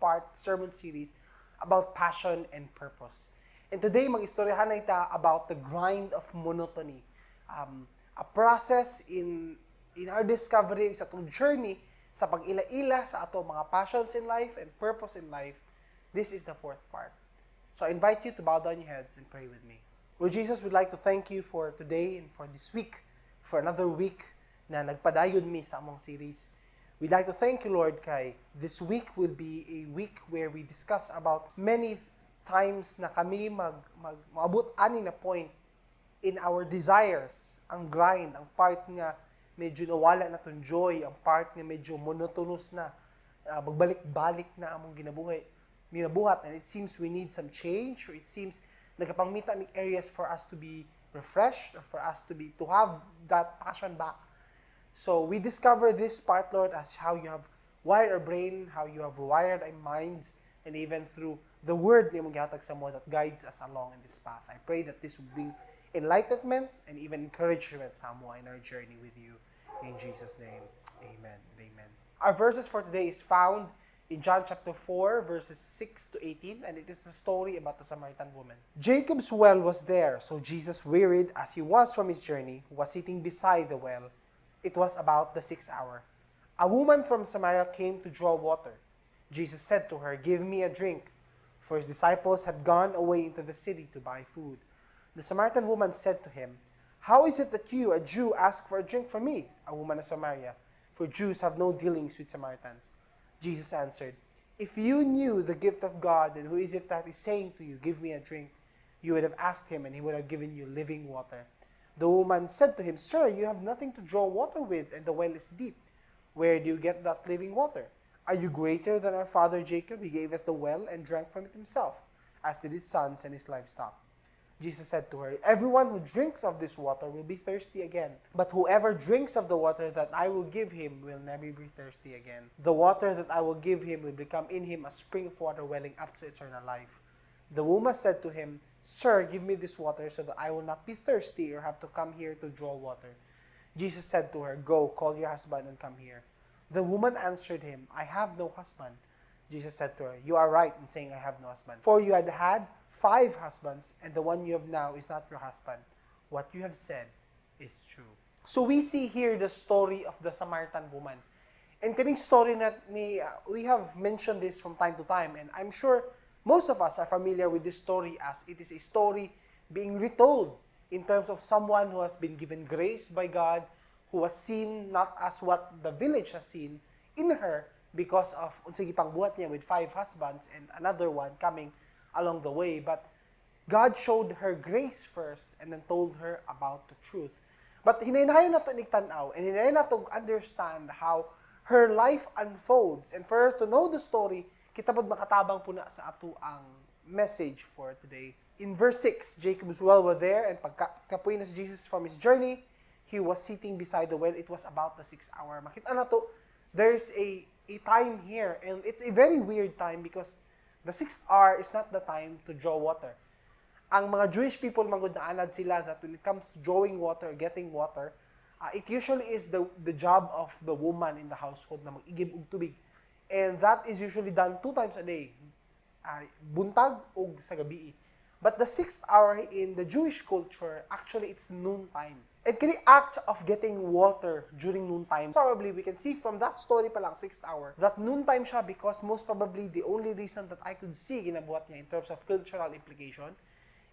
five-part sermon series about passion and purpose. And today, mag-istoryahan na ita about the grind of monotony. A process in our discovery sa atong journey sa pag-ila-ila sa ato mga passions in life and purpose in life. This is the fourth part. So I invite you to bow down your heads and pray with me. Lord Jesus, we'd like to thank you for today and for this week, for another week na nagpadayon mi sa among series. We'd like to thank you, Lord, kay this week will be a week where we discuss about many times na kami mag maabot ani na point in our desires, ang grind, ang part nga medyo nawala na tong joy, ang part nga medyo monotonous na, magbalik-balik na among ginabuhi, ginabuhat, and it seems we need some change, or it seems nagapangmita mig areas for us to be refreshed, or for us to have that passion back. So we discover this part, Lord, as how you have wired our brain, how you have wired our minds, and even through the word ni mong gihatag sa amo that guides us along in this path. I pray that this will bring enlightenment and even encouragement sa amo in our journey with you. In Jesus' name, amen and amen. Our verses for today is found in John chapter 4, verses 6 to 18, and it is the story about the Samaritan woman. Jacob's well was there, so Jesus, wearied as he was from his journey, was sitting beside the well. It was about the sixth hour. A woman from Samaria came to draw water. Jesus said to her, "Give me a drink," for his disciples had gone away into the city to buy food. The Samaritan woman said to him, "How is it that you, a Jew, ask for a drink from me, a woman of Samaria? For Jews have no dealings with Samaritans." Jesus answered, "If you knew the gift of God and who is it that is saying to you, 'Give me a drink,' you would have asked him, and he would have given you living water." The woman said to him, "Sir, you have nothing to draw water with, and the well is deep. Where do you get that living water? Are you greater than our father Jacob? He gave us the well and drank from it himself, as did his sons and his livestock." Jesus said to her, "Everyone who drinks of this water will be thirsty again. But whoever drinks of the water that I will give him will never be thirsty again. The water that I will give him will become in him a spring of water welling up to eternal life." The woman said to him, "Sir, give me this water so that I will not be thirsty or have to come here to draw water." Jesus said to her, "Go, call your husband and come here." The woman answered him, "I have no husband." Jesus said to her, "You are right in saying, 'I have no husband.' For you had had five husbands, and the one you have now is not your husband. What you have said is true." So we see here the story of the Samaritan woman. And kaning story na ni we have mentioned this from time to time, and I'm sure most of us are familiar with this story, as it is a story being retold in terms of someone who has been given grace by God, who was seen not as what the village has seen in her because of unsay gipangbuhat niya with five husbands and another one coming along the way, but God showed her grace first and then told her about the truth. But hinaynayon nato inig tan-aw and hinaynayon nato understand how her life unfolds. And for her to know the story, kita pod makatabang po na sa ato ang message for today. In verse 6, Jacob's well was there, and pagkapoy na si Jesus from his journey, he was sitting beside the well. It was about the sixth hour. Makita na to, there's a time here, and it's a very weird time because the sixth hour is not the time to draw water. Ang mga Jewish people magud, naanad sila that when it comes to drawing water, getting water, it usually is the job of the woman in the household na mag-igib og tubig. And that is usually done two times a day, buntag ug sa gabi. But the sixth hour in the Jewish culture, actually it's noon time. And kini act of getting water during noontime, probably we can see from that story pa lang, sixth hour, that noontime siya because most probably the only reason that I could see ginabuhat niya in terms of cultural implication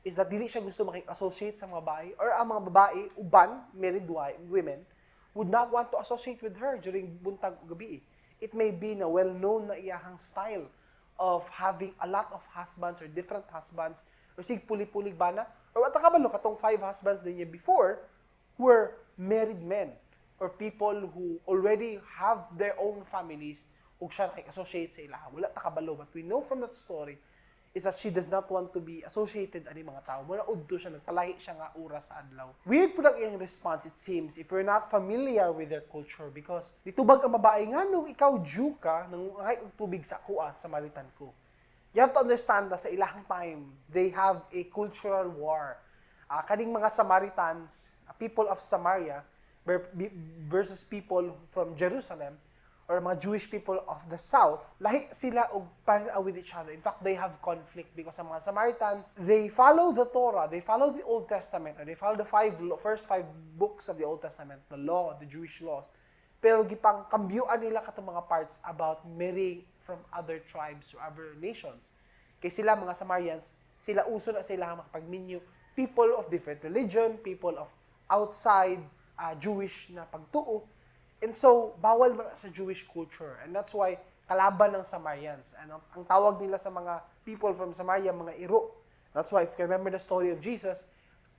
is that dili siya gusto makik-associate sa mga babae or ang mga babae, uban, married women, would not want to associate with her during buntag o gabi. It may be na well-known na iyahang style of having a lot of husbands or different husbands or sig puli-pulig bana or wa ta kabalo katong five husbands din niya before were married men or people who already have their own families ug siya nakik-associate sa ilaha. Wala ta kabalo, but we know from that story is that she does not want to be associated ani mga tao. Muna udto siya, nagpalahi siya nga oras sa adlaw. Weird po lang iyang response, it seems, if we're not familiar with their culture, because nitubag ang babae nga nung ikaw Jew ka, nang ngay og tubig sa akoa, Samaritan ko. You have to understand na sa ilahang time, they have a cultural war. Kaning mga Samaritans, people of Samaria, versus people from Jerusalem, or mga Jewish people of the south, lahi sila og pan with each other. In fact, they have conflict because ang mga Samaritans, they follow the Torah, they follow the Old Testament, or they follow the first five books of the Old Testament, the law, the Jewish laws. Pero gipang kambyuan nila katong mga parts about marrying from other tribes or other nations. Kay sila mga Samaritans, sila uso na sila makapagminyo people of different religion, people of outside Jewish na pagtuo. And so, bawal man na sa Jewish culture. And that's why kalaban ng Samaritans. And ang tawag nila sa mga people from Samaria, mga iro. That's why if you remember the story of Jesus,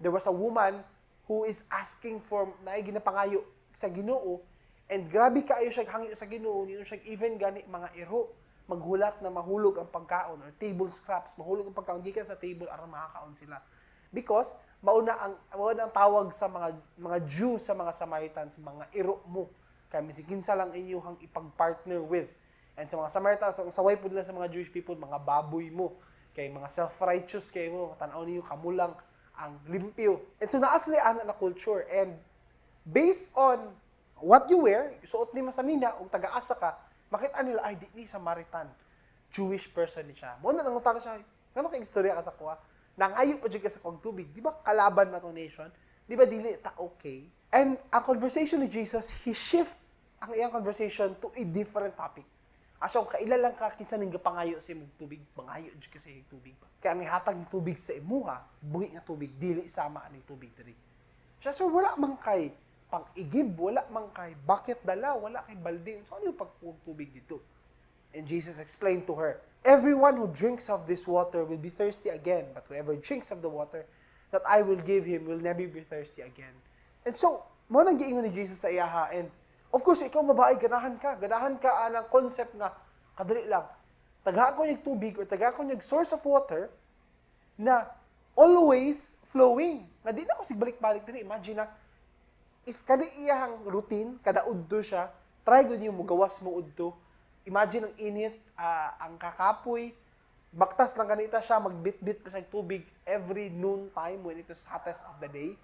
there was a woman who is asking for, naay ginapangayo sa Ginoo, and grabe kaayo siya hangyo sa Ginoo, niyo siya even gani mga iro maghulat na mahulog ang pagkaon or table scraps, mahulog ang pagkaon gikan sa table aron makakaon sila. Because mauna ang tawag sa mga Jew sa mga Samaritans, mga iro mo. Kay bisag kinsa lang inyong ipag-partner with. And sa mga Samaritans, ang saway pud nila sa mga Jewish people, mga baboy mo. Kay mga self-righteous kay mo, tan-aw ninyo kamo lang ang limpyo. And so naa sila ana na culture, and based on what you wear, suot nimo sa nina ug taga-asa ka, makita nila, "Ay, di ni Samaritan. Jewish person ni siya." Mao na nangutana siya, "Ngano kay istorya ka sa kuha? Nangayo pa jud ka sa kuwang tubig. Di ba kalaban na tong nation? Di ba dili ta okay?" And ang conversation ni Jesus, he shift ang iyang conversation to a different topic. Asa kung kaila lang ka kinsa ning gapangayo sa imong tubig, mangayo jud ka sa imong tubig ba. Kaya ang ihatag ng tubig sa imuha, buhi nga tubig, dili sama aning tubig diri. Siya, "Sir, wala man kay pang-igib, wala man kay bucket dala, wala kay balde. So ano yung pagkuha tubig dito?" And Jesus explained to her, "Everyone who drinks of this water will be thirsty again, but whoever drinks of the water that I will give him will never be thirsty again." And so, mao nang giingon ni Jesus sa iyaha. And of course, ikaw babae, ganahan ka. Ganahan ka anang concept nga, kadali lang. Tagaan ko yung tubig or tagaan ko yung source of water na always flowing. Nga di na ako sigbalik-balik diri. Imagine na, if kani iyang routine, kada udto siya, try gud yung mugawas mo udto. Imagine ang init, ang kakapoy, baktas lang kanita siya, magbit-bit pa siya tubig every noon time when it is hottest of the day.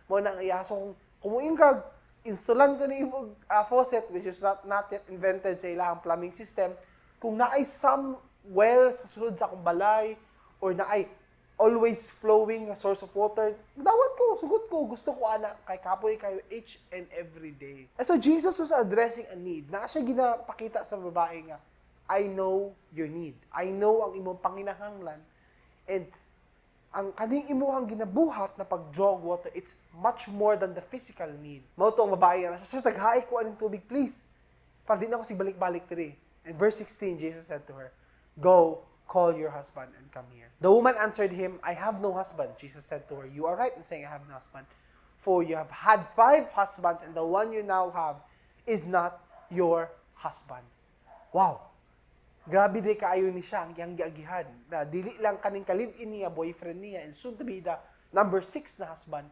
Mao na ang iya. So kung kumuin ka, installan ko ni imong faucet, which is not yet invented sa ilahang plumbing system, kung naay some well sa sulod sa akong balay, or naay always flowing nga source of water, dawat ko, sugot ko, gusto ko ana, kay kapoy kayo each and every day. And so Jesus was addressing a need. Na siya ginapakita sa babae nga, "I know your need. I know ang imong panginahanglan. And ang kaning imuhang ginabuhat na pag-draw water, it's much more than the physical need." Mao to ang babae nga, "Sir, taghae ko aning tubig, please. Para di na ako sig balik-balik diri." And verse 16, Jesus said to her, "Go, call your husband and come here." The woman answered him, "I have no husband." Jesus said to her, "You are right in saying, 'I have no husband.' For you have had five husbands, and the one you now have is not your husband." Wow! Grabe di kaayo ni siya ang iyang giagihan. Na dili lang kaning ka-live-in niya, boyfriend niya, and soon to be the number six na husband.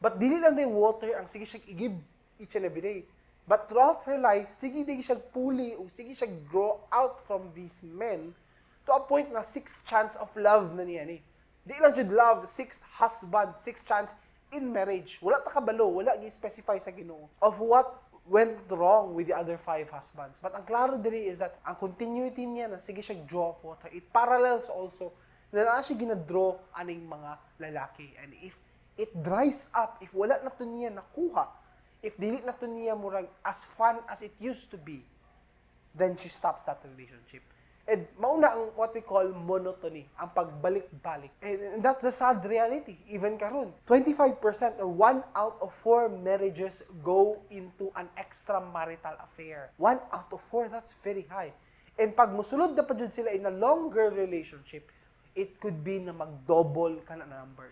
But dili lang din water ang sige siya igib each and every day. But throughout her life, sige di siya puli o sige siya draw out from these men to a point na sixth chance of love na niya ni. Di lang jud love, sixth husband, sixth chance in marriage. Wala ta kabalo, wala gi-specify sa Ginoo of what went wrong with the other five husbands. But ang klaro diri is that ang continuity niya na sige siya draw of water, it parallels also na naa siya gina-draw aning mga lalaki. And if it dries up, if wala na to niya nakuha, if dili na to niya murag as fun as it used to be, then she stops that relationship. And mauna ang what we call monotony, ang pagbalik-balik. And that's the sad reality, even karon. 25% or 1 out of 4 marriages go into an extramarital affair. 1 out of 4, that's very high. And pag musulod na pa jud sila in a longer relationship, it could be na mag-double ka na number.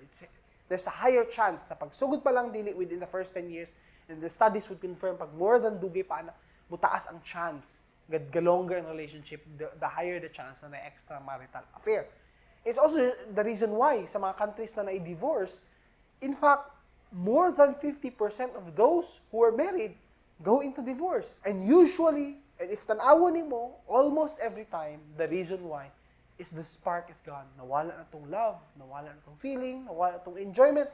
There's a higher chance na pag sugod pa lang dili within the first 10 years, and the studies would confirm pag more than dugay pa na, mutaas ang chance the longer ang relationship, the higher the chance na extramarital affair. It's also the reason why sa mga countries na na-divorce, in fact, more than 50% of those who are married go into divorce. And usually, and if tan-awon nimo, almost every time, the reason why is the spark is gone. Nawala na tong love, nawala na tong feeling, nawala na tong enjoyment,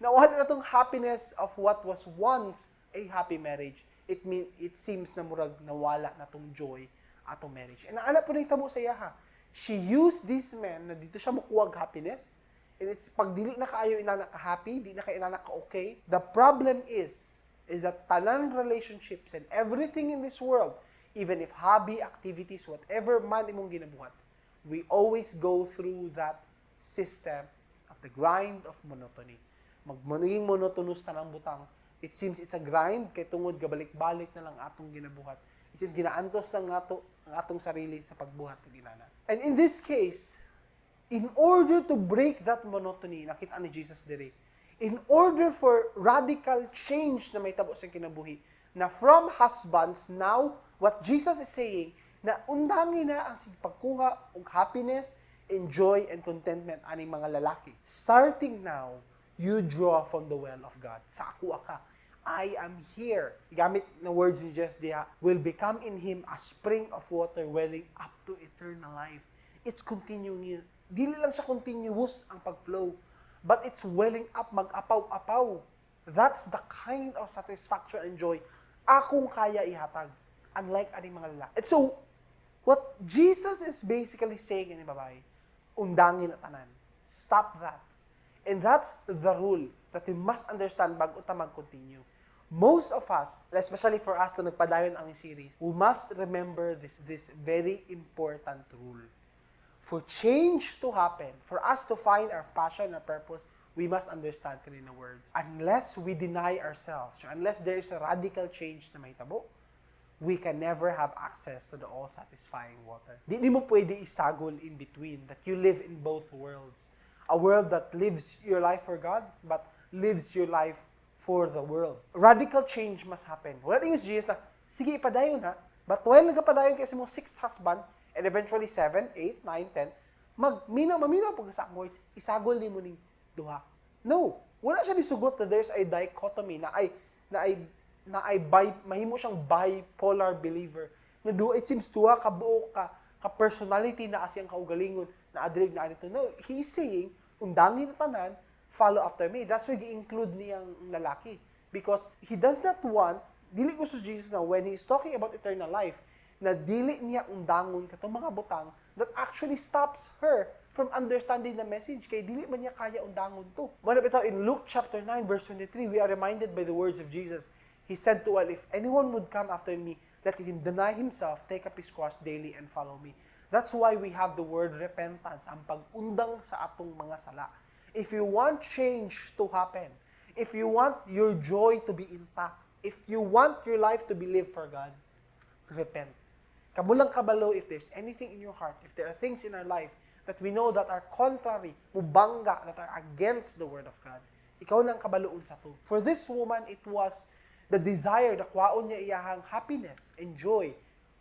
nawala na tong happiness of what was once a happy marriage. It seems na murag nawala na tong joy atong marriage. And ana po nahitabo sa iyaha. She used this man na didto siya mokuha happiness. And it's pag dili na kaayo inana ka happy, di na kay inana ka okay. The problem is that tanan relationships and everything in this world, even if hobby, activities, whatever man imong ginabuhat, we always go through that system of the grind of monotony. Magmaniging monotonous tanang butang. It seems it's a grind kay tungod gabalik-balik na lang atong ginabuhat. It seems ginaantos lang nato ang atong sarili sa pagbuhat ng inana. And in this case, in order to break that monotony, nakita ni Jesus diri, in order for radical change na mahitabo sa kinabuhi, na from husbands now, what Jesus is saying, na undangi na ang pagkuha og happiness and joy and contentment aning mga lalaki. Starting now, you draw from the well of God. Sa ako ka. I am here. Gamit na words ni Jesus diha, will become in him a spring of water welling up to eternal life. It's continuing. Dili lang siya continuous ang pag-flow, but it's welling up, mag-apaw-apaw. That's the kind of satisfaction and joy akong kaya ihatag. Unlike aning mga lalaki. And so, what Jesus is basically saying ini babae, undangin na tanan. Stop that. And that's the rule that we must understand bago ta mag-continue. Most of us, especially for us na nagpadayon ang series, we must remember this very important rule. For change to happen, for us to find our passion, our purpose, we must understand kanina words. Unless we deny ourselves, so unless there is a radical change na mahitabo, we can never have access to the all-satisfying water. Di mo pwede isagol in between, that you live in both worlds. A world that lives your life for God, but lives your life for the world. Radical change must happen. Wala din yung Jesus na, sige, ipadayon ha. But while nagapadayon kay sa mong sixth husband, and eventually 7, 8, 9, 10, magminaw, maminaw pag sa akong words, isagol nimo ning duha. No. Wala siya nisugot na there's a dichotomy na ay bi, mahimo siyang bipolar believer. Na do it seems duha ka buo ka personality na asiyang kaugalingon na adrig na anito. No, he's saying undangin na tanan, follow after me. That's why gi-include niyang lalaki because he does not want, dili gusto si Jesus na when he's talking about eternal life na dili niya undangon katong mga butang that actually stops her from understanding the message kay dili man niya kaya undangon to. Mao na bitaw in Luke chapter 9 verse 23, we are reminded by the words of Jesus. He said to all, "If anyone would come after me, let him deny himself, take up his cross daily, and follow me." That's why we have the word repentance, ang pag-undang sa atong mga sala. If you want change to happen, if you want your joy to be intact, if you want your life to be lived for God, repent. Kamo lang kabalo if there's anything in your heart, if there are things in our life that we know that are contrary, mubangga, that are against the Word of God. Ikaw nang kabaloon sa to. For this woman, it was the desire na kwaon niya iyahang happiness and joy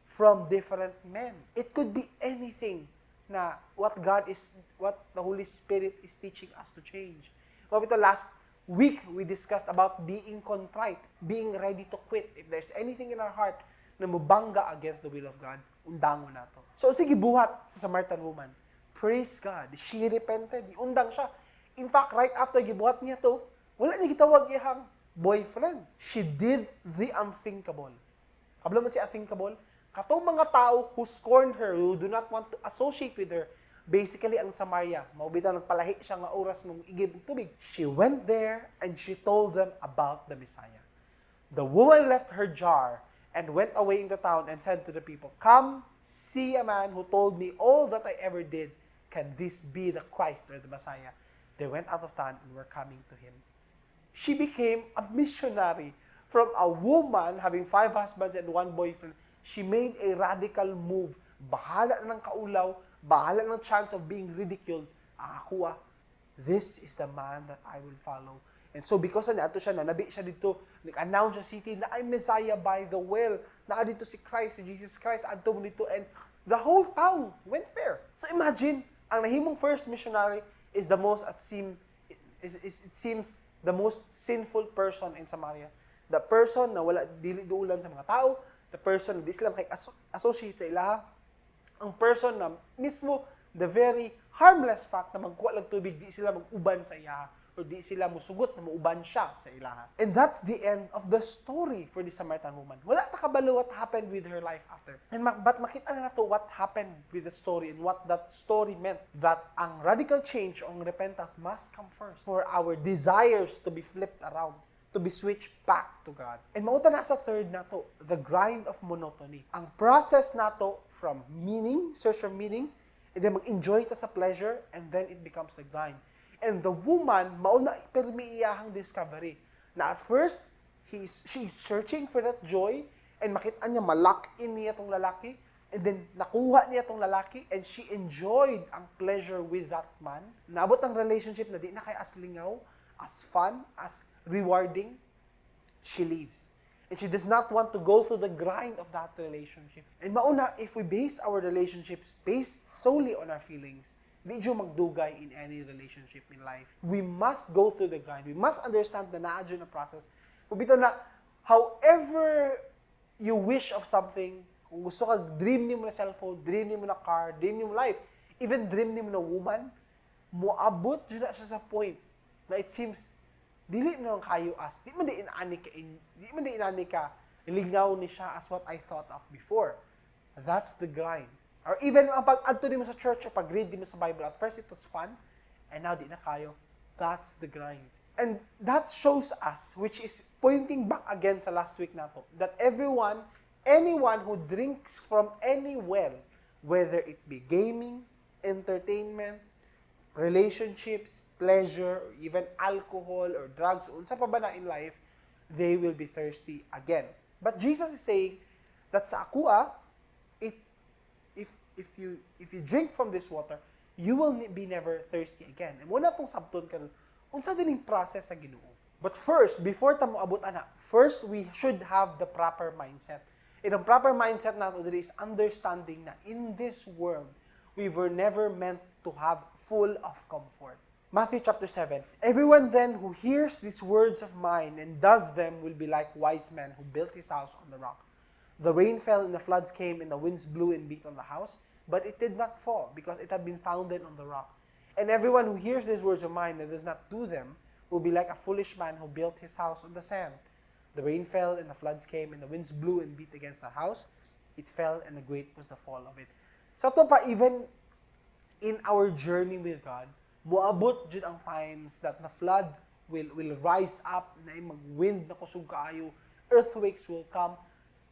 from different men. It could be anything na what God is, what the Holy Spirit is teaching us to change. Mao bitaw last week, we discussed about being contrite, being ready to quit. If there's anything in our heart na mubangga against the will of God, undangon nato. So, sige, buhat sa Samaritan woman. Praise God. She repented. Undang siya. In fact, right after gibuhat niya to, wala niya gitawag iyang boyfriend. She did the unthinkable. Kabalo man si unthinkable? Katong mga tao who scorned her, who do not want to associate with her, basically ang Samaria, mao bitaw nagpalahi siya nga oras mong igib og tubig. She went there and she told them about the Messiah. The woman left her jar and went away into town and said to the people, "Come, see a man who told me all that I ever did. Can this be the Christ or the Messiah?" They went out of town and were coming to him. She became a missionary. From a woman having five husbands and one boyfriend, she made a radical move. Bahala na ng kaulaw, bahala ng chance of being ridiculed. Ah, ako ah, this is the man that I will follow. And so because na ato siya, nanabi siya dito, nag-announce sa city na ay Messiah by the well. Naa dito si Christ, si Jesus Christ, adto mo dito. And the whole town went there. So imagine, ang nahimong first missionary is the most at seem is it seems the most sinful person in Samaria. The person na wala dili duulan sa mga tao, the person na di sila kay associate sa ilaha, ang person na mismo the very harmless fact na magkuha lang tubig, di sila mag-uban sa iya. Or di sila musugot na muuban siya sa ilaha. And that's the end of the story for the Samaritan woman. Wala ta kabalo what happened with her life after. But makita na nato what happened with the story and what that story meant. That ang radical change o ang repentance must come first for our desires to be flipped around, to be switched back to God. And mao ta na sa third nato, the grind of monotony. Ang process nato from meaning, search for meaning, and then mag-enjoy ta sa pleasure, and then it becomes the grind. And the woman, mao na permi iyahang discovery. Na at first, she is searching for that joy, and makita niya, ma-lock in niya tong lalaki, and then nakuha niya tong lalaki, and she enjoyed ang pleasure with that man. Naabot ang relationship na di na kay as lingaw, as fun, as rewarding, she leaves. And she does not want to go through the grind of that relationship. And mao na, if we base our relationships based solely on our feelings, di jud magdugay in any relationship in life. We must go through the grind. We must understand the naa na process. Kung bitaw na, however you wish of something, kung gusto ka, dream nimo na cellphone, dream nimo na car, dream nimo life, even dream nimo na woman, moabot jud na siya sa point na it seems dili na kayo as di man di inani ka lingaw ni siya as what I thought of before. That's the grind. Or even ang pag-adto nimo sa church or pag-read nimo sa Bible, at first it was fun, and now di na kayo. That's the grind. And that shows us, which is pointing back again sa last week nato, that everyone, anyone who drinks from any well, whether it be gaming, entertainment, relationships, pleasure, or even alcohol or drugs, unsa pa ba na in life, they will be thirsty again. But Jesus is saying that sa akua, it if you drink from this water, you will be never thirsty again. And mao na atong sabton karon, unsa dining process sa Ginoo. But first, before ta moabot ana, first we should have the proper mindset. And ang proper mindset nato diri is understanding na in this world, we were never meant to have full of comfort. Matthew chapter 7. "Everyone then who hears these words of mine and does them will be like wise men who built his house on the rock. The rain fell and the floods came and the winds blew and beat on the house, but it did not fall because it had been founded on the rock. And everyone who hears these words of mine and does not do them will be like a foolish man who built his house on the sand. The rain fell and the floods came and the winds blew and beat against the house. It fell and the great was the fall of it." Sa ato pa, even in our journey with God, moabot jud ang times that the flood will rise up, na mag-wind na kusog kaayo, earthquakes will come.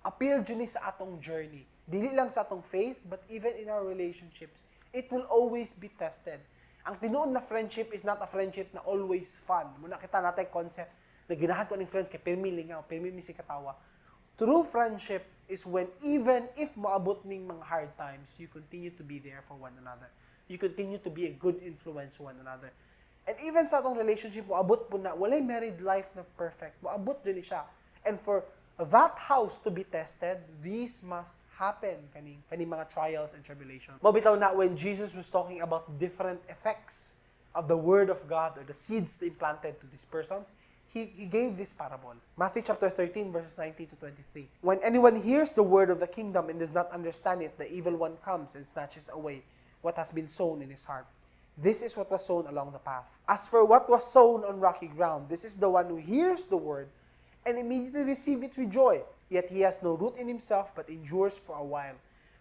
Appeal jud ni sa atong journey. Dili lang sa atong faith, but even in our relationships, it will always be tested. Ang tinuod na friendship is not a friendship na always fun. Mao na kita naa tay concept na ganahan ko ning friends kay pirmi lingaw, pirmi mi sig katawa. True friendship is when even if moabot ning mga hard times, you continue to be there for one another. You continue to be a good influence to one another. And even sa atong relationship, moabot pud na, walay married life na perfect. Moabot jud ni siya. And for that house to be tested, these must happen kaning mga trials and tribulations. Mao bitaw na when Jesus was talking about different effects of the word of God or the seeds implanted to these persons, he gave this parable. Matthew chapter 13, verses 19 to 23. "When anyone hears the word of the kingdom and does not understand it, the evil one comes and snatches away what has been sown in his heart. This is what was sown along the path. As for what was sown on rocky ground, this is the one who hears the word and immediately receives it with joy. Yet he has no root in himself, but endures for a while.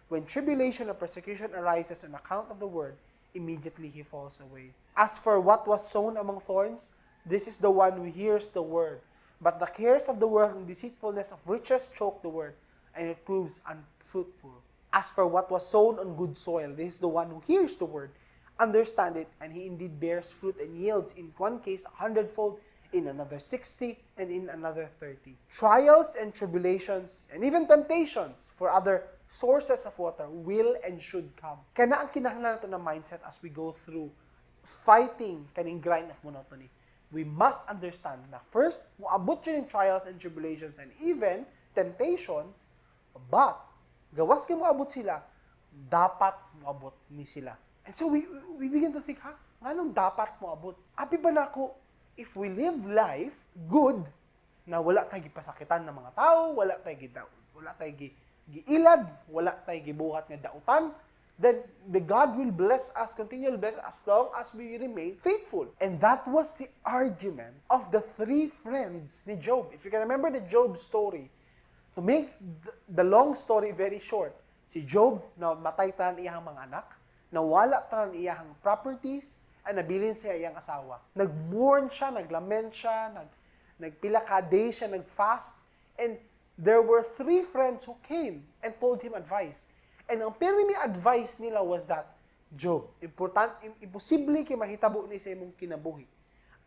When tribulation or persecution arises on account of the word, immediately he falls away. As for what was sown among thorns, this is the one who hears the word. But the cares of the world and deceitfulness of riches choke the word, and it proves unfruitful. As for what was sown on good soil, this is the one who hears the word, understand it, and he indeed bears fruit and yields in one case a hundredfold, in another 60, and in another 30" Trials and tribulations, and even temptations for other sources of water will and should come. Kana ang kinahanglan nato na mindset as we go through fighting kaning grind of monotony. We must understand na first, moabot jud yung trials and tribulations and even temptations, but gawas kay moabot sila, dapat moabot ni sila. And so we begin to think, "Ha, nganong dapat moabot? Abi ba nako if we live life good, na wala tay gipasakitan ng mga tao, wala tay giilad, wala tay gibuhat nga dautan, Then the God will bless us, continually bless us as long as we remain faithful. And that was the argument of the three friends ni Job. If you can remember the Job story, to make the long story very short, si Job, namatay tanan iyang mga anak, nawala tanan iyang properties, and nabilin siya iyang asawa. Nag-mourn siya, naglament siya, nagpila ka days siya, nag-fast, and there were three friends who came and told him advice. And ang pirmi advice nila was that, "Job, important, imposible kay mahitabo ni sa imong kinabuhi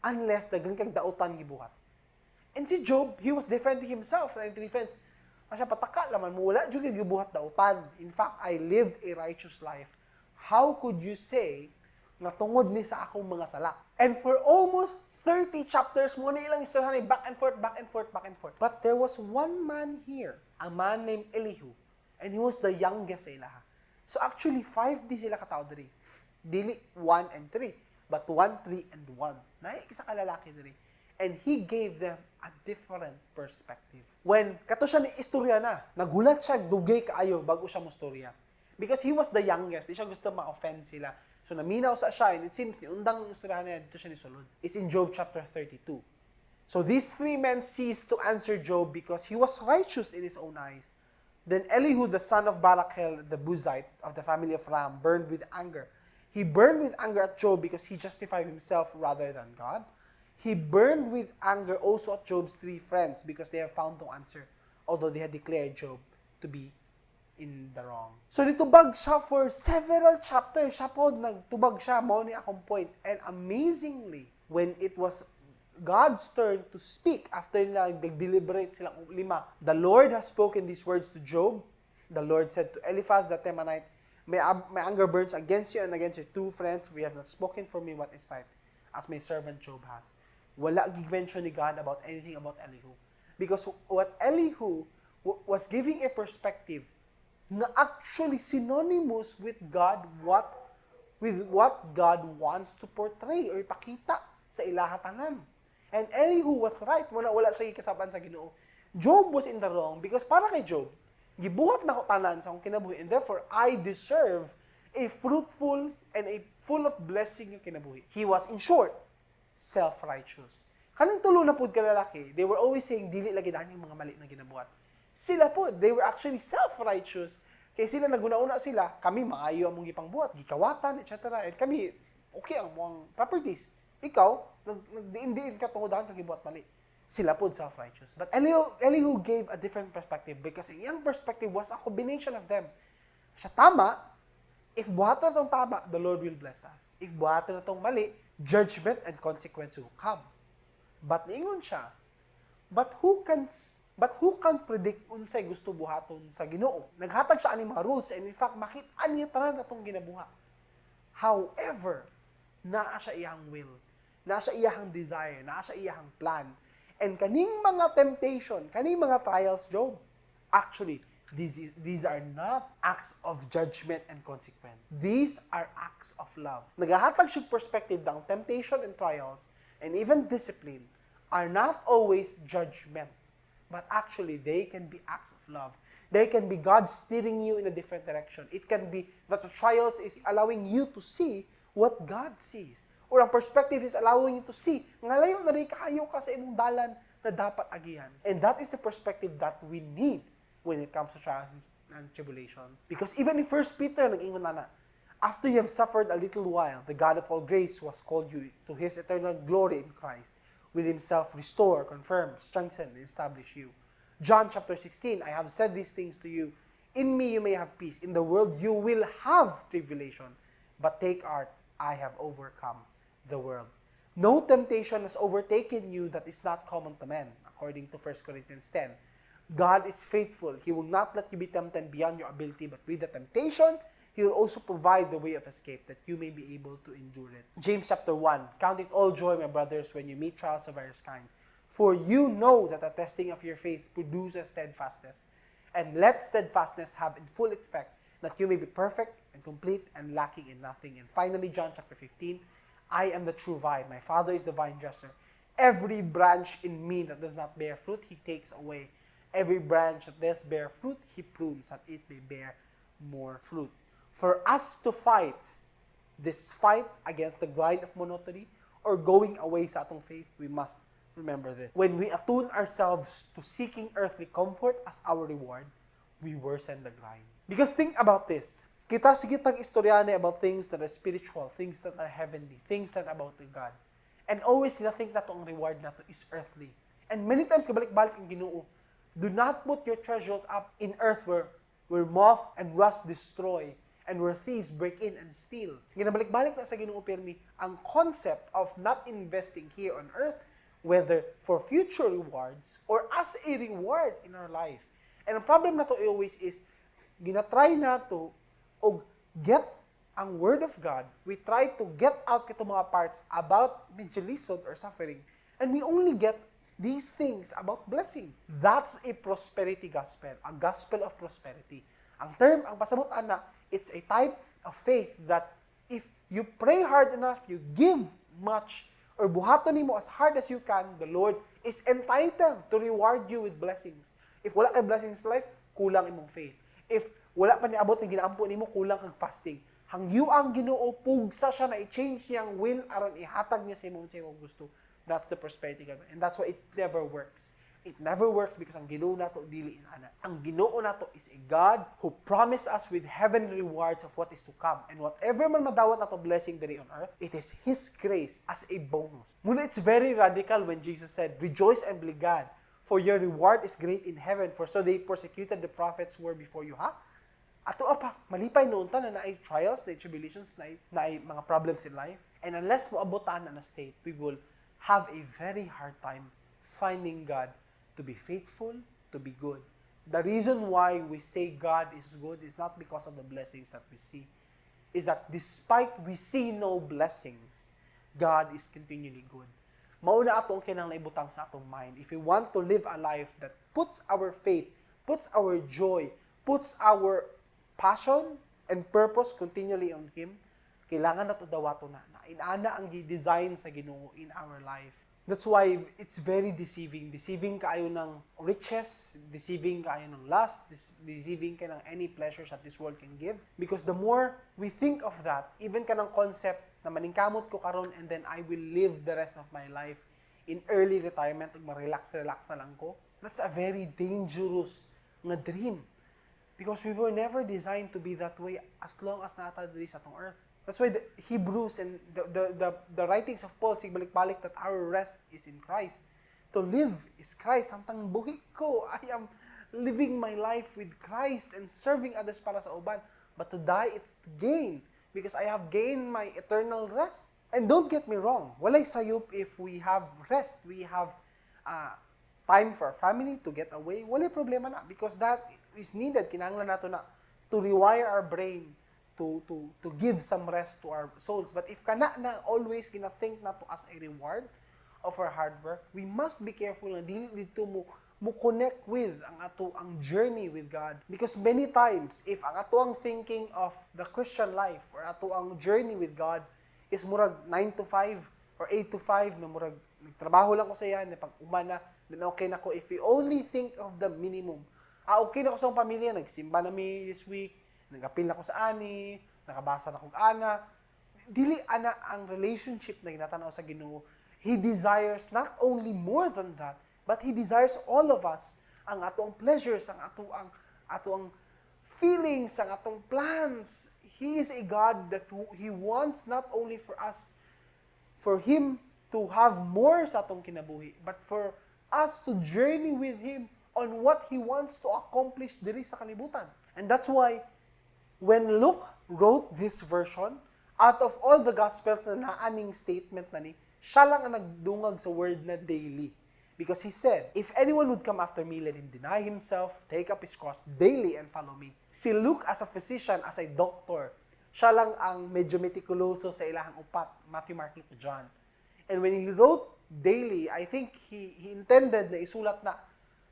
unless daghan kag dautan gibuhat." And si Job, he was defending himself. And in defense, siya, "Pataka naman mo, wala jud gibuhat dautan. In fact, I lived a righteous life. How could you say nga tungod ni sa akong mga sala?" And for almost 30 chapters mao na ilang istorya ni back and forth, back and forth, back and forth. But there was one man here, a man named Elihu, and he was the youngest sa ilaha. So actually, five di sila katao diri. Dili 1 and 3, but 1, 3, and 1. Naay isa ka lalaki diri. And he gave them a different perspective. When kato siya ni istorya na, nagulat siya dugay kaayo bago siya mustorya. Because he was the youngest, di siya gusto ma-offend sila. So naminaw sa siya, and it seems ni undang ang istorya niya dito siya ni sulod. It's in Job chapter 32. So these three men ceased to answer Job because he was righteous in his own eyes. Then Elihu, the son of Barachel, the Buzite of the family of Ram, burned with anger. He burned with anger at Job because he justified himself rather than God. He burned with anger also at Job's three friends because they have found no answer, although they had declared Job to be in the wrong. So nitubag siya for several chapters. Siya po, nagtubag siya, mao ni akong point. And amazingly, when it was God's turn to speak after nila nag-deliberate silang lima, the Lord has spoken these words to Job. The Lord said to Eliphaz the Temanite, My anger burns against you and against your two friends, for you have not spoken for me what is right, as my servant Job has." Wala mention ni God about anything about Elihu. Because what Elihu was giving a perspective na actually synonymous with what God wants to portray or ipakita sa ilaha tanan. And Elihu was right. Wala siya kasaban sa Ginoo. Job was in the wrong because para kay Job, gibuhat nako tanan sa akong kinabuhi and therefore I deserve a fruitful and a full of blessing yung kinabuhi. He was, in short, self-righteous. Kaning tulo na pud ka lalaki, they were always saying, "Dili lagi dahil yung mga mali na ginabuhat." Sila po, they were actually self-righteous. Kaya sila naguna-una sila, "Kami maayo among gipangbuhat, gikawatan, etc. And kami, okay ang among properties. Ikaw, nagdiin-diin ka tungod dahil kagibuhat mali." Sila po self-righteous. But Elihu gave a different perspective because ang iyang perspective was a combination of them. Siya tama, if buhaton natong tama, the Lord will bless us. If buhaton natong mali, judgment and consequence will come. But niingon siya, but who can predict unsay gusto buhaton sa Ginoo?" Naghatag siya ani mga rules and in fact makita niya tanan atong ginabuhat. However, naa siya iyang will, naa siya iyang desire, naa siya iyang plan. And kaning mga temptation, kaning mga trials, Job, actually, these are not acts of judgment and consequence. These are acts of love. Nagahatag siya perspective ng temptation and trials and even discipline are not always judgment, but actually they can be acts of love. They can be God steering you in a different direction. It can be that the trials is allowing you to see what God sees. Or ang perspective is allowing you to see nga layo na rin kaayo ka sa imong dalan na dapat agihan. And that is the perspective that we need when it comes to trials and tribulations. Because even in 1 Peter, nag-ingon na na, "After you have suffered a little while, the God of all grace who has called you to His eternal glory in Christ, will Himself restore, confirm, strengthen, and establish you." John chapter 16, "I have said these things to you. In me you may have peace. In the world you will have tribulation. But take heart, I have overcome the world." "No temptation has overtaken you that is not common to men," according to 1 Corinthians 10. "God is faithful. He will not let you be tempted beyond your ability, but with the temptation, He will also provide the way of escape that you may be able to endure it." James chapter 1, "Count it all joy, my brothers, when you meet trials of various kinds. For you know that the testing of your faith produces steadfastness. And let steadfastness have in full effect, that you may be perfect and complete and lacking in nothing." And finally, John chapter 15, "I am the true vine. My Father is the vine dresser. Every branch in me that does not bear fruit, He takes away. Every branch that does bear fruit, He prunes, that it may bear more fruit." For us to fight this fight against the grind of monotony or going away sa atong faith, we must remember this. When we attune ourselves to seeking earthly comfort as our reward, we worsen the grind. Because think about this. Kita sige tag istoryane about things that are spiritual, things that are heavenly, things that are about God. And always kita think nato ang reward nato is earthly. And many times kabalik-balik ang Ginoo, "Do not put your treasures up in earth where moth and rust destroy and where thieves break in and steal." Ginabalik-balik na sa Ginoo pirmi ang concept of not investing here on earth, whether for future rewards or as a reward in our life. And ang problem nato always is ginatry nato og get ang Word of God, we try to get out kato mga parts about medyo lisod or suffering, and we only get these things about blessing. That's a prosperity gospel, a gospel of prosperity. Ang term, ang pasabot ana, it's a type of faith that if you pray hard enough, you give much, or buhaton nimo as hard as you can, the Lord is entitled to reward you with blessings. If wala kay blessings sa life, kulang imong faith. If wala pa niabot ni ginaampo nimo, kulang kag fasting. Hangyo ang Ginoo, pugsa siya na i-change niyang will aron ihatag niya sa imong gusto. That's the prosperity gospel. And that's why it never works. It never works because ang Ginoo nato dili ana. Ang Ginoo nato is a God who promised us with heavenly rewards of what is to come. And whatever man madawat nato blessing diri on earth, it is His grace as a bonus. Muna it's very radical when Jesus said, "Rejoice and be glad, for your reward is great in heaven, for so they persecuted the prophets who were before you." Ha? Ato pa, malipay noon ta na naay trials, naay tribulations, naay mga problems in life. And unless moabot ta na state, we will have a very hard time finding God to be faithful, to be good. The reason why we say God is good is not because of the blessings that we see. Is that despite we see no blessings, God is continually good. Mauna ato ang kinahanglan ibutang sa atong mind. If we want to live a life that puts our faith, puts our joy, puts our passion and purpose continually on Him, kailangan nato dawato na. Inana ang gi-design sa Ginoo in our life. That's why it's very deceiving. Deceiving kaayo ng riches, deceiving kaayo ng lust, deceiving ka ng any pleasures that this world can give. Because the more we think of that, even kanang concept na maningkamot ko karon and then I will live the rest of my life in early retirement ug ma-relax-relax na lang ko. That's a very dangerous nga dream. Because we were never designed to be that way as long as naa ta diri sa atong earth. That's why the Hebrews and the writings of Paul sig balik-balik that our rest is in Christ. To live is Christ. Samtang buhi ko, I am living my life with Christ and serving others para sa uban. But to die, it's to gain because I have gained my eternal rest. And don't get me wrong, walay sayop if we have rest, we have time for our family to get away, walay problema na because that is needed. Kinahanglan nato na to rewire our brain, to give some rest to our souls. But if kana na always gina-think nato as a reward of our hard work, we must be careful na dili dito mo connect with ang ato ang journey with God. Because many times, if ang ato ang thinking of the Christian life or ato ang journey with God is murag 9 to 5 or 8 to 5 na murag nagtrabaho lang ko sa iya, na pag umana, then okay na ko. If we only think of the minimum, ah, okay na ko sa akong pamilya, nagsimba na mi this week, nagapil na ko sa ani, nakabasa na kog ana. Dili ana ang relationship na ginatanaw sa Ginoo. He desires not only more than that, but He desires all of us, ang atong pleasures, ang ato ang feelings, ang atong plans. He is a God that He wants not only for us, for Him to have more sa atong kinabuhi, but for us to journey with Him on what He wants to accomplish diri sa kalibutan. And that's why when Luke wrote this version, out of all the Gospels na naaning statement na ni, siya lang ang nagdungag sa word na "daily." Because he said, "If anyone would come after me, let him deny himself, take up his cross daily and follow me." Si Luke as a physician, as a doctor, siya lang ang medyo metikuloso sa ilahang upat, Matthew, Mark, Luke, John. And when he wrote "daily," I think he intended na isulat na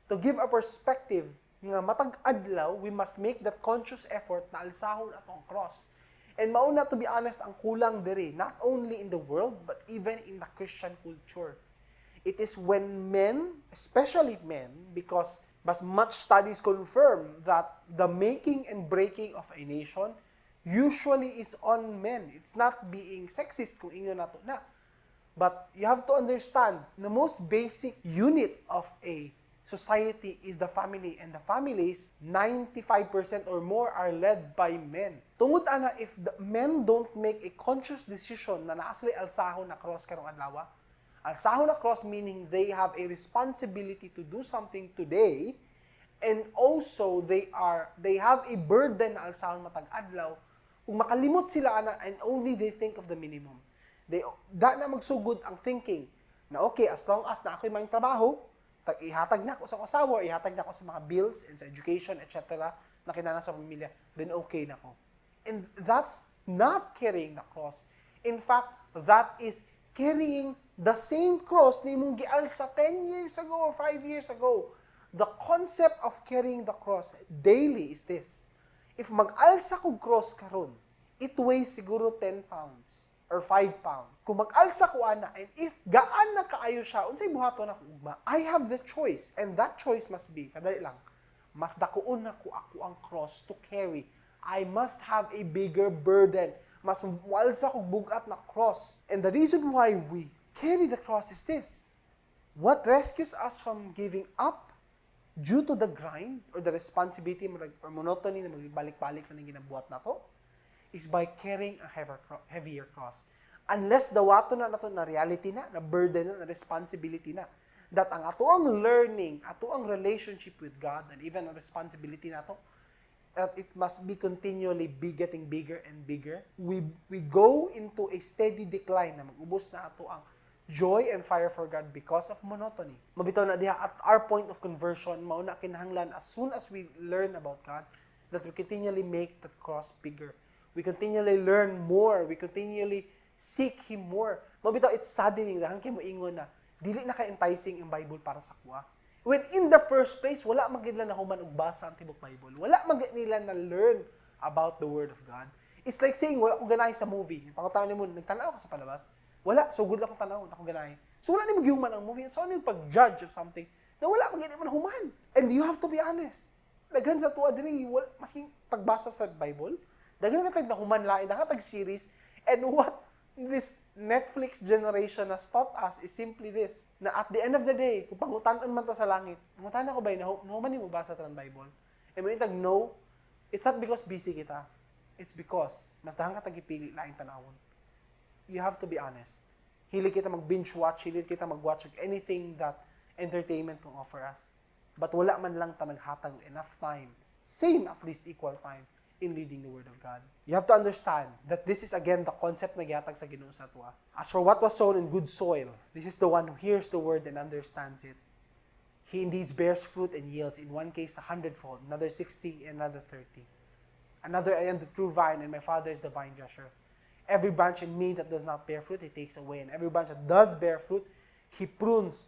to give a perspective nga matag adlaw we must make that conscious effort na alsahon atong cross. And mauna, to be honest, ang kulang diri, not only in the world but even in the Christian culture. It is when men, especially men, because mas much studies confirm that the making and breaking of a nation usually is on men. It's not being sexist kung ingon nato na. But you have to understand, the most basic unit of a society is the family, and the families, 95% or more, are led by men. Tungod ana, if the men don't make a conscious decision na naa sila alsahon na cross karong adlaw, alsahon na cross meaning they have a responsibility to do something today and also they have a burden na alsahon matag adlaw. Kung makalimot sila ana and only they think of the minimum, they da na magsugod ang thinking na, "Okay, as long as naa ko'y maayong trabaho, tag ihatag na ako sa akong asawa, ihatag na ako sa mga bills and sa education, etc. na kinahanglan sa pamilya, then okay na ko." And that's not carrying the cross. In fact, that is carrying the same cross na imong gialsa 10 years ago or 5 years ago. The concept of carrying the cross daily is this: If mag-alsa kog cross karon, it weighs siguro 10 pounds or 5 pounds. Kung mag-alsa ko ana, and if gaan na kaayo siya, unsay buhaton nako ugma? I have the choice, and that choice must be, kadali lang, mas dakuon nako akoang cross to carry. I must have a bigger burden. Mas mualsa kog bugat na cross. And the reason why we carry the cross is this. What rescues us from giving up due to the grind or the responsibility or monotony na magbalik-balik na ng ginabuhat nato is by carrying a heavier cross. Unless dawato na nato na reality na, na burden na, na responsibility na, that ang atoang learning, atoang relationship with God, and even ang responsibility nato, that it must be continually be getting bigger and bigger. We go into a steady decline na mag-ubos na ato ang joy and fire for God because of monotony. Mao bitaw na diha at our point of conversion, mao na kinahanglan as soon as we learn about God, that we continually make that cross bigger. We continually learn more. We continually seek Him more. Mao bitaw, it's saddening daghan kay moingon na dili na ka-enticing ang Bible para sa akoa. When in the first place, wala man nila nahuman og basa ang tibok Bible. Wala man gid nila na learn about the Word of God. It's like saying, "Wala ko ganahi sa movie." Pangutana nimo, "Nagtanaw ka sa palabas?" "Wala, sugod lang kong tanaw, wala ko ganahi." So wala nimo gihuman ang movie. So ano yung pag-judge of something na wala man gid mo nahuman? And you have to be honest. Daghan sa atoa diri, wala, maski pagbasa sa Bible, daghan ka tag nahuman lain, daghan tag series, and what this Netflix generation has taught us is simply this, na at the end of the day, kung pangutan-on man ta sa langit, "Pangutan ako ba, nahuman nimo basa tanan Bible?" And mo tag no, it's not because busy kita. It's because mas daghan ka tag gipili laing tanawon. You have to be honest. Hilig kita mag-binge watch, hilig kita mag-watch of anything that entertainment can offer us. But wala man lang ta naghatag enough time, same, at least equal time, in reading the Word of God. You have to understand that this is again the concept na gihatag sa Ginoo sa atoa. As for what was sown in good soil, this is the one who hears the word and understands it. He indeed bears fruit and yields, in one case 100-fold, another 60, and another 30. Another, "I am the true vine, and my Father is the vine dresser. Every branch in me that does not bear fruit, He takes away. And every branch that does bear fruit, He prunes.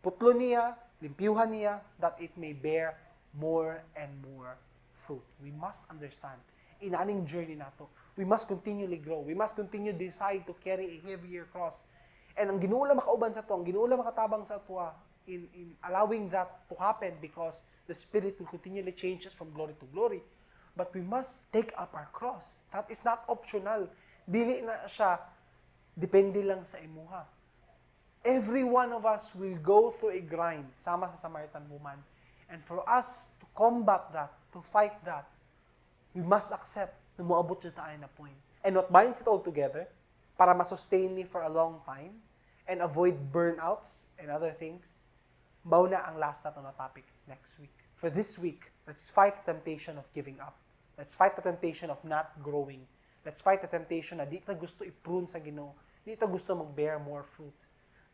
Putlo niya, limpyuhan niya, that it may bear more and more fruit." We must understand, inaning journey nato, we must continually grow. We must continue decide to carry a heavier cross. And ang Ginoo lang makauban sa ato, ang Ginoo lang makatabang sa ato in allowing that to happen because the Spirit will continually change us from glory to glory. But we must take up our cross. That is not optional. Dili na siya depende lang sa imuha. Every one of us will go through a grind, sama sa Samaritan woman. And for us to combat that, to fight that, we must accept na moabot siya tayo na point. And what binds it all together, para masustain ni for a long time, and avoid burnouts and other things, mao na ang last nato na topic next week. For this week, let's fight the temptation of giving up. Let's fight the temptation of not growing. Let's fight the temptation na di ta gusto i-prune sa Ginoo. Di ta gusto mag-bear more fruit.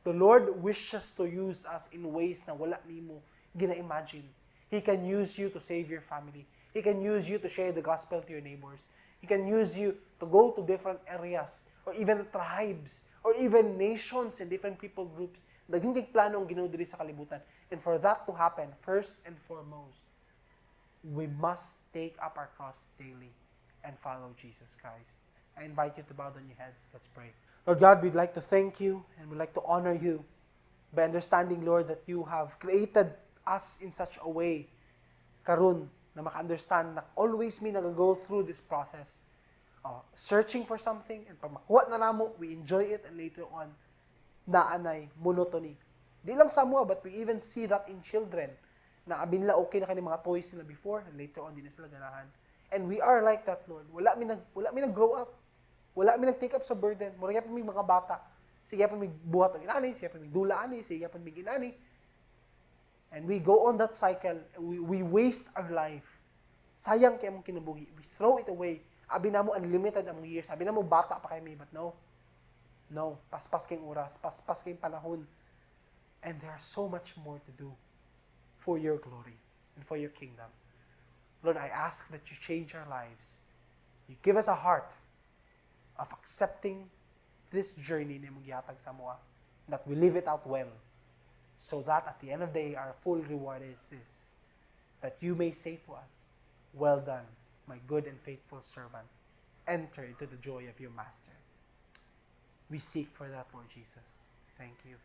The Lord wishes to use us in ways na wala nimo gina-imagine. He can use you to save your family. He can use you to share the gospel to your neighbors. He can use you to go to different areas or even tribes or even nations and different people groups. Daghan kay plano ang Ginoo diri sa kalibutan. And for that to happen, first and foremost, we must take up our cross daily and follow Jesus Christ. I invite you to bow down your heads. Let's pray. Lord God, we'd like to thank you and we'd like to honor you by understanding, Lord, that you have created us in such a way karon na maka-understand na always mi nag-go through this process. Searching for something, and pag makuha na namo, we enjoy it, and later on, naa nay monotony. Di lang sa amoa, but we even see that in children, na abi nila okay na kani mga toys nila before, and later on, di na sila ganahan. And we are like that, Lord. Wala mi nag-grow up. Wala mi nag-take up sa burden. Mura gyapon mi mga bata. Sige pa mi buhat og inani, sige pa mi dula ani, sige pa mi inani. And we go on that cycle. We waste our life. Sayang kay among kinabuhi. We throw it away. Abi namo unlimited among years. Abi namo bata pa kay mi, but no. No, paspas kay oras, paspas kay panahon. And there's so much more to do for your glory and for your kingdom. Lord, I ask that you change our lives. You give us a heart of accepting this journey na imong gihatag sa amoa, that we live it out well, so that at the end of the day, our full reward is this, that you may say to us, "Well done, my good and faithful servant. Enter into the joy of your master." We seek for that, Lord Jesus. Thank you.